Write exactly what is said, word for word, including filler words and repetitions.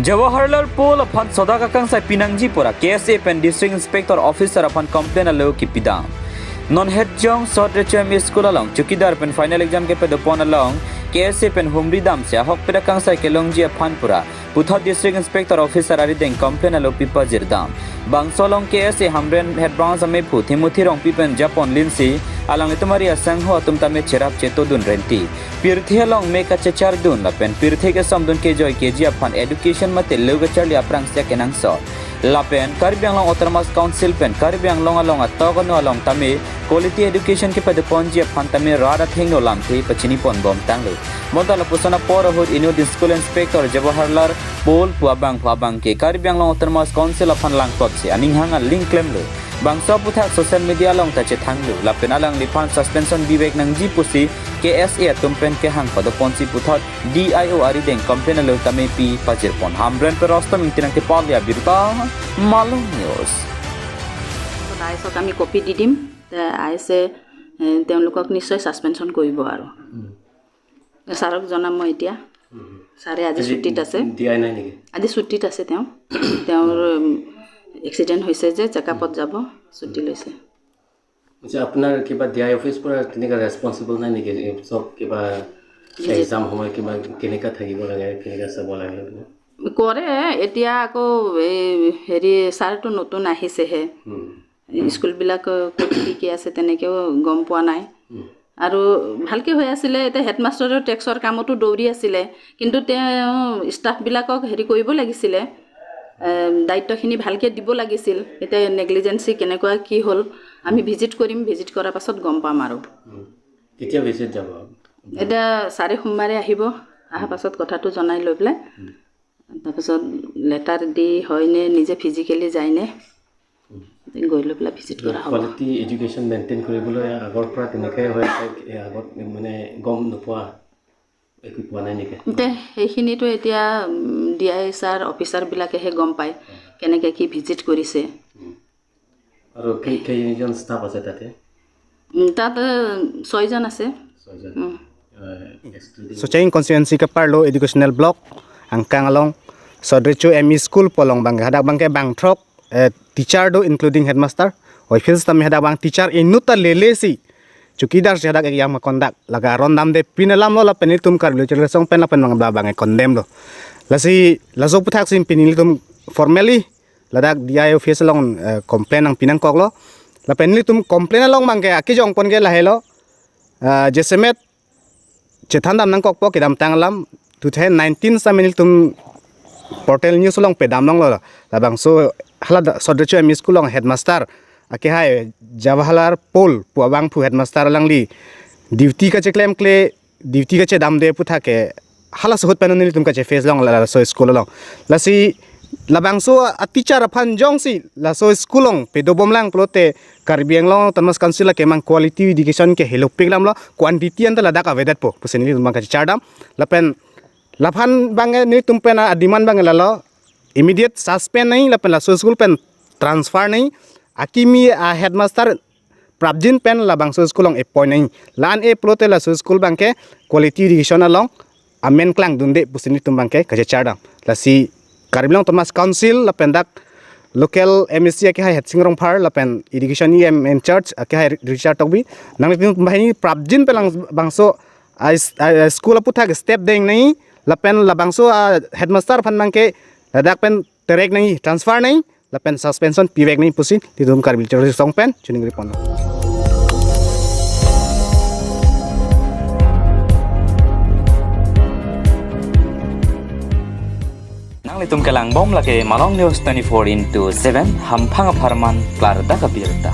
Jawaharlal Pol aphan sodak akangsai pinangji pura K S A pen District Inspector Officer aphan complaint alo kipidam. Non Hetjong Sot Recho M E School along chowkidar pen final exam kepadopon along K S A pen humri damsi ahokpet akangsai kelongji aphan pura puthot District Inspector Officer arideng complaint alo pipajirdam. Bangso along K S A Hamren Head Branch amephu Timothy Rongpi pen japon linsi alanglitum ari asangho atum tame cherap chetodun renti. Pirthe along me kachechardun lapen pirthe kesomdun kejoi keji aphan education mate lo kacharli aphrangsi akenangsot. Lapen Karbi Anglong Autonomous Council pen Karbi Anglong along atok ano along tame quality education kepadoponji aphan tame rat athengno lamthe pachiniponbom tanglo. Bonta lapuson apor ahut inut School Inspector Jawaharlal Pol pu abangphu abangke Karbi Anglong Autonomous Council aphan langplotsi aning hang aling klemlo. Bangso aputhak social media along ta chethanglo. Lapen alangliphan suspension bivek nangji pusi K S A atum pen kehang padoponsi puthot D I O arideng complaint alo tame pipajirpon. Hamren pen Rostom Ingti nangkepali abirta, Malong News. আইচক আমি কপি দি দিম। তে আইচে এ, তেওঁলোকক নিশ্চয় ছাছপেনশ্যন কৰিব আৰু। ছাৰক জনাম মই এতিয়া। ছাৰে আজি আজি ছুটীত আছে। ডি আই নাই নেকি? আজি ছুটীত আছে তেওঁ। তেওঁৰ উম, এক্সিডেণ্ট হৈছে যে চেকআপত যাব, ছুটী লৈছে। আচ্ছা, আপোনাৰ কিবা ডি আই অফিচ পৰা তেনেকুৱা ৰেছপনচিবল নাই নেকি? এই চব কিবা জি, জি। এক্সাম সময় কিবা কেনেকুৱা থাকিব লাগে, কেনেকুৱা চাব লাগে? কৰে। এতিয়া আকৌ এই হেৰি, ছাৰটো নতুন আহিছেহে। হুম। স্কুলবিলাক ক'ত কি কি আছে তেনেকেও গম পোৱা নাই। হুম। আৰু ভালকে হৈ আছিলে, এতিয়া হেডমাষ্টাৰৰ টেক্সৰ কামতো দৌৰি আছিলে, কিন্তু তেওঁ ষ্টাফবিলাকক হেৰি কৰিব লাগিছিলে, এ, দায়িত্বখিনি ভালকে দিব লাগিছিল। এতিয়া নেগলিজেঞ্চি কেনেকুৱা কি হ'ল, আমি ভিজিট কৰিম, ভিজিট কৰাৰ পাছত গম পাম আৰু। হুম। কেতিয়া ভিজিট যাব? এতিয়া ছাৰে সোমবাৰে আহিব, অহাৰ পাছত কথাটো জনাই লৈ পেলাই হুম। তাৰপিছত লেটাৰ দি হয়নে নিজে ফিজিকেলি যায়নে, গৈ লৈ পেলাই ভিজিট কৰা হ'ব। কোৱালিটি এডুকেশ্যন মেইনটেইন কৰিবলৈ আগৰ পৰা তেনেকৈ হৈ আছে, এই আগত মানে গম নোপোৱা, একো পোৱা নাই নেকি? তে সেইখিনিতো এতিয়া ডি আই ছাৰ অফিচাৰবিলাকেহে গম পায়, কেনেকৈ কি ভিজিট কৰিছে। আৰু কেই-, কেইজন ষ্টাফ আছে তাতে? উম, তাত এ, ছয়জন আছে। ছয়জন। উম। এ, student. Socheng constituency keparlo educational block angkang along Sot Recho M E School pu along abang, hadak abangke bangthrok, eh, teacher do, including headmaster. Office tame hadak abang teacher inut ta lele si chowkidar si hadak yang ma conduct laga aron damde pin alam lo lapen nelitum Karbi Literature Song pen lapen abang abang condemn lo. Lasi laso aputhak si pini nelitum formally ladak D I office along, eh, complaint nangpi nangkoklo. Lapen nelitum complaint along abangke akejongpon ke lahelo. Eh, jasemet chethan dam nangkokpo kedamtang alam two thousand nineteen sa nelitum portal news along pedam longlo. Labangso hala da-, Sot Recho M E School along headmaster akehai Jawaharlal Pol pu abangphu headmaster alangli duty kacheklemkle, duty kachedamde aputhak ke halaso ahut pen nelitum kache-face long la-, laso school along. Lasi labangso a teacher aphan jongsi laso school along pedobom lang pulote Karbi Anglong Autonomous Council akemang quality education ke helopik lamlo, quantity anta ladak avedetpo pusi nelitum abang kachechardam. Lapen laphan abang nelitum pen a demand abang lalo, immediate suspend nangji lapen laso school pen transfer nangji, akimi a headmaster prapjin pen labangso school along appoint nangji. La-an e pulote laso school abangke quality education along amen klangdunde pusi nelitum abangke kachechardam. Lasi Karbi Anglong Autonomous Council lapen dak local M A C akehai Hetsing Rongphar lapen education E M in charge akehai Richard Tokbi, nanglitum banghini prapjin pen labangso a, a, a school aputhak step deng nangji lapen labangso a headmaster aphan abangke ladak pen terek nangji, transfer nangji lapen suspension pivek nangji pusi nelitum Karbi Literature Song pen choningri ponlo. Nanglitum kelangbom lake Malong News twenty-four into seven, hamphang apharman klardak abirta.